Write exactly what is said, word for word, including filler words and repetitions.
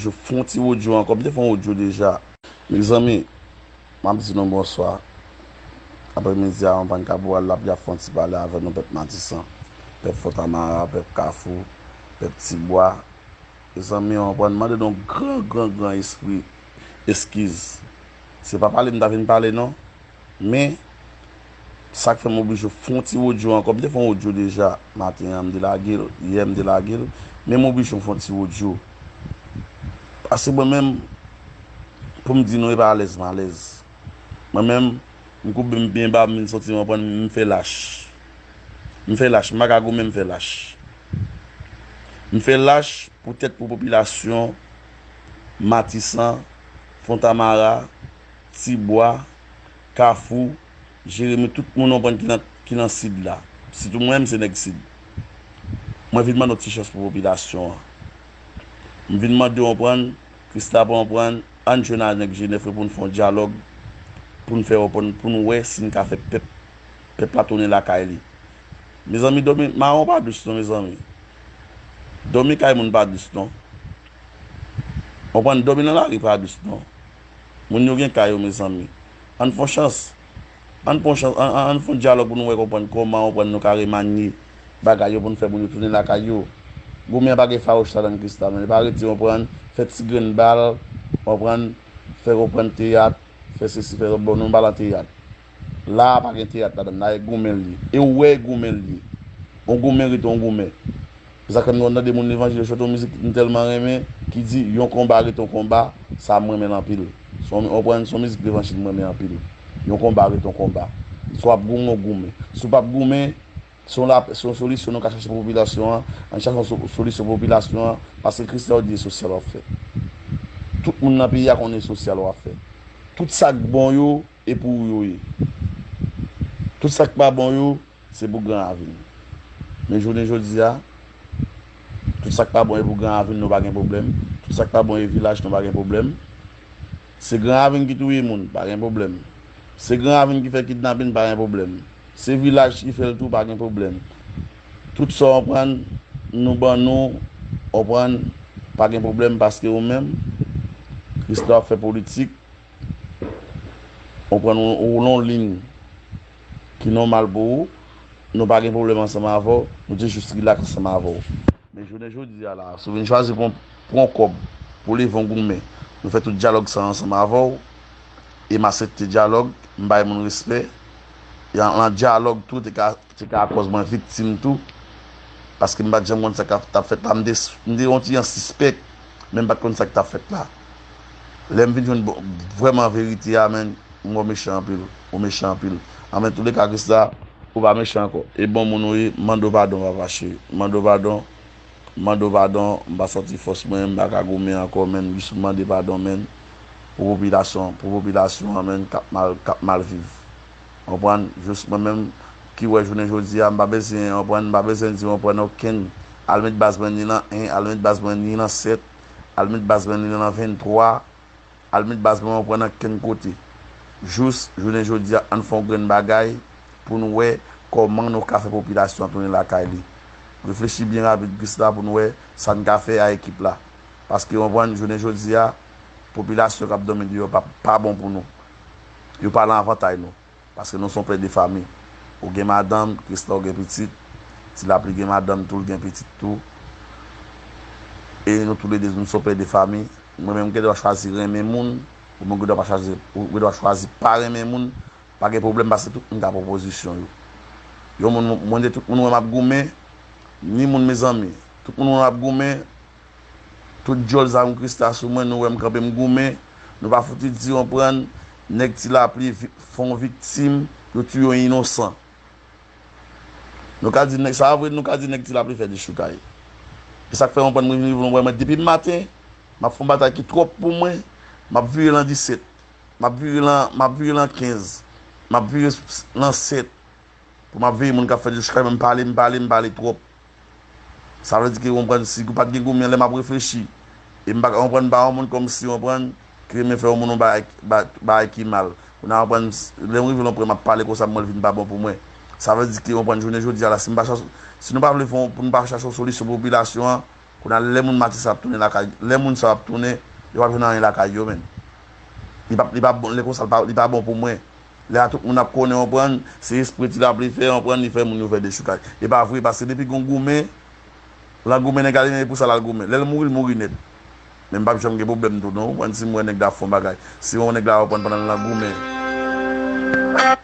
Jou fè yon ti wodyo ankò, m te fè yon wodyo deja. Mezanmi, m ap di nou bonswa. Aprèmidi a, ann pran kabwal, l ap, y ap fè yon ti pale avè nou, pèp Matisan, pèp Fontamara, pèp Kafou, pèp Tibwa. Mezanmi, ann pran, mande nou gran, gran, gran espri eskiz. Se pa pale m ta vin pale, non. Men, sa k fè m oblije fè yon ti wodyo ankò. M te fè yon wodyo deja maten an, m te lage l, yè m te lage l, men m oblije fè yon ti wodyo. Paske mwen menm, pou m di nou, e pa alèz m alèz. Mwen menm, m koube m byen ba, m vin santi m ann pran, m fè lach. M fè lach, m pa ka goumen, m fè lach. M fè lach poutèt pou popilasyon Matisan, Fontamara, Tibwa, Kafou, Jeremi, tout moun ann pran ki nan, ki nan Sid la. Sitou mwen menm, se nèg Sid. Mwen vin mande yon ti chans pou popilasyon an. M vin mande w ann pran, Krista pou ann pran, ann jwenn ak nèg Jenèf yo pou n fè yon dyalòg, pou n fè, pou n, pou n wè si n ka fè pèp, pèp la tounen lakay li. Mezanmi, dòmi mawon pa dous non, mezanmi. Dòmi kay moun pa dous non. Konprann, dòmi nan lari pa dous non. Moun yo gen kay yo, mezanmi. Ann fè yon chans. Ann pran chans, ann, ann, ann fè yon dyalòg pou nou wè, konprann, kòman, konprann, nou ka remanye bagay yo pou n fè moun yo tounen lakay yo. Goumen an pa gen fawouch ladan l, Krista, men pa rete, konprann, fè ti grenn bal, konprann, fè, konprann, teyat, fè sesi, fè sa, bon, nou pa nan teyat. La a pa gen teyat ladan l, la e goumen l ye. E w wè e goumen l ye. Yon goumen rete yon goumen. Se sa k fè m konn tande moun levanjil yo chante yon mizik m tèlman renmen ki di, yon konba rete yon konba, sa a m renmen l anpil. Se yon, w konprann, se yon mizik levanjil m renmen anpil. Yon konba rete yon konba. Si w ap goumen, w goumen. Si w p ap goumen, se yon la, se yon solisyon nou ka chache pou popilasyon an. Ann chache yon so-, solisyon pou popilasyon an, paske Krista w di e sosyal w ap fè. Tout moun nan peyi a konnen e sosyal w ap fè. Tout sa k bon yo, e pou ou yo ye. Tout sa k pa bon yo, se pou Gran Ravin. Men jounen jodi a, tout sa k pa bon e pou Gran Ravin, nou pa gen pwoblèm. Tout sa k pa bon e vilaj, nou pa gen pwoblèm. Se Gran Ravin ki touye moun, pa gen pwoblèm. Se Gran Ravin ki fè kidnapin, pa gen pwoblèm. Se vilaj ki fè l tou, pa gen pwoblèm. Tout sa w konprann, nou ban nou, w konprann, pa gen pwoblèm, paske ou menm, Krista w ap fè politik, ou pran, ou, ou nan yon liy ki nòmal pou ou, nou pa gen pwoblèm ansanm avè w, nou te jis rilaks ansanm avè w. Men jounen jodi a la, si w vin chwazi pran, pran kòb pou leve yon goumen, nou fè tout dyalòg sa ansanm avè w, e m aksepte dyalòg, m bay moun respè, e an, an dyalòg tou te ka te ka akòz mwen viktim tou, paske m pa t janm konn sa k ap, t ap fèt la. M te, m te yon ti jan sispèk, men m pa t konn sa k t ap fèt la. Lè m vin jwenn bon, vrèman verite a, men, m wè w mechan anpil, ou mechan anpil. An, men, touleka, Krista, ou pa mechan ankò. E bon moun ou ye, m mande w padon, papa cheri. M mande w padon, m mande w padon, m pa santi fòs mwen, m pa ka goumen ankò, men, jis m mande padon, men, pou popilasyon, pou popilasyon an, men, k ap mal, k ap mal viv. Konprann? Jis mwen menm ki wè jounen jodi a, m pa bezwen, konprann, m pa bezwen di, konprann, okenn. Al met baz mwen ni nan en, al met baz mwen ni nan sèt, al met baz mwen ni nan venntwa, al met baz mwen, konprann, ankenn kote. Jis jounen jodi a, ann fè yon grenn bagay pou n wè kòman nou ka fè popilasyon an tounen lakay li. Reflechi byen rapid, Krista, pou n wè sa n ka fè a ekip la. Paske, konprann, jounen jodi a, popilasyon k ap dòmi deyò pa, pa bon pou nou. Yo pa nan avantay nou. Paske nou se yon pè de fanmi. Ou gen madanm, Krista, ou gen pitit. Ti Lapli gen madanm tou, l gen pitit tou. E nou toulede, nou se yon pè de fanmi. Mwen menm, m gen dwa chwazi renmen moun, ou menm gen dwa pa chwazi, ou gen dwa chwazi pa renmen moun. Pa gen pwoblèm, paske tout moun ka pran pozisyon yo. Yon moun, mwen, tout moun wè m ap goumen, ni moun, mezanmi. Tout moun wè m ap goumen, tout djòl zam Krista sou mwen, nou wè m kanpe m goumen, nou pa fouti di, konprann, nèg Ti Lapli vi-, fè yon viktim, yo tiye yon inosan. Nou ka di nèg, sa vre, nou ka di nèg Ti Lapli fè dechoukay. E sa k fè, konprann, mwen vin rive, mwen, mwen, depi maten, m ap fè yon batay ki twòp pou mwen, m ap vire lan disèt, m ap vire lan, m ap vire lan kenz, m ap vire s-, s-, lan sèt. Pou m ap veye moun k ap fè dechoukay, men m pale, m pale, m pale twòp. Sa vle di ke, w konprann, si ou pa t gen goumen, lè m ap reflechi, e m pa ka konprann, m pa yon moun kòmsi, w konprann, ki renmen fè yon moun yon bagay, ba-, bagay ki mal. Kounye a, w konprann, lè m rive lè w pran, m ap pale konsa, m wè l vin pa bon pou mwen. Sa vle di ke, w konprann, jounen jodi a la, si m pa chache, si nou pa vle fè yon, pou nou pa chache yon solisyon pou popilasyon an, Kounye a lè moun Matis ap tounen lakay, lè moun sa ap tounen, yo p ap jwenn anyen lakay yo menm. Li p ap, li p ap bon, lè konsa, li pa, li pa bon pou mwen. Lè a tout moun ap konnen, konprann, se espre ti l ap li fè, konprann, li fè moun yo fè dechoukaj. E pa vre, paske depi gon goumen, lan goumen nèg ale, men e pou sa l al goumen. Lè l mouri, l mouri nèt. Men m p ap janm gen pwoblèm tou non, konprann, si m wè nèg la ap fè yon bagay. Si m wè nèg la ap pran pandan l lan goumen.